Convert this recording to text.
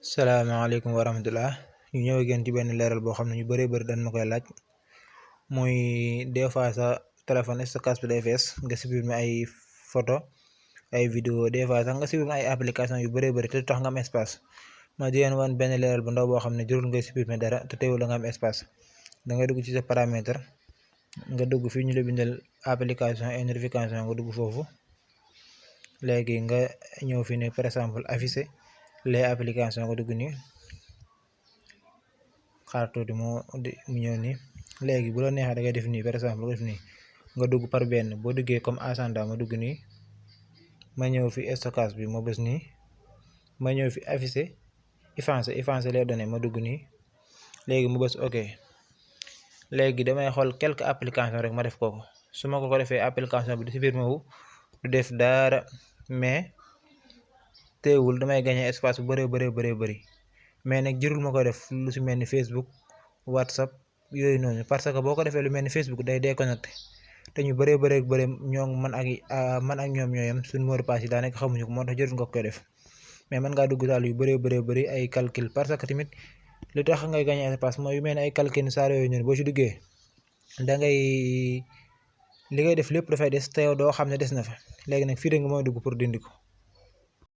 salaamaaleykum wa rahmatullah ñu ñëw ak yéen ci benn leeral boo xam ne ñu bëree bëri dañ ma koy laaj muy des fois sa téléphone stockage bi day fees nga supprimer ay photo ay vidéo des fois sax nga supprimer ay application yu bëree bëri te tax nga am espace ma di leen wan benn leeral bu ndaw boo xam ne jërul ngay supprimer dara te teewul nga am espace da ngay dugg ci sa paramètre nga dugg fii ñu la bindal application et notification nga dugg foofu léegi nga ñëw fi ne par exemple afficher les applications nga dugg nii xaar tuuti mu ñëw nii léegi bu la neexee da ngay def nii par exemple nga def nii nga dugg par benn boo duggee comme agenda ma dugg nii ma ñëw fi stockage bi ma bës nii ma ñëw fi afficher effacer les données ma dugg nii léegi mu bës ok léegi damay xool quelques applications rek ma def ko su ma ko defee application bi du supprimer wu du def dara mais teewul damay gagné espace bu bëree bëri mais nag jërul ma ko def lu si mel ni Facebook WhatsApp yooyu noonu parce que boo ko defee lu mel ni Facebook day déconnecté te ñu bëri ñoo man ak ñoom ñoo yem suñu mot de passe yi daanaka xamuñu ko moo tax jërul nga koy def mais mën ngaa dugg daal yu bëri ay calcul parce que tamit lu tax ngay gagné espace mooy yu mel ni ay calcul saar yooyu noonu boo ci duggee da ngay li ngay def lépp dafay des te yow doo xam ne des na fa léegi nag fii da nga mooy dugg pour dindi ko.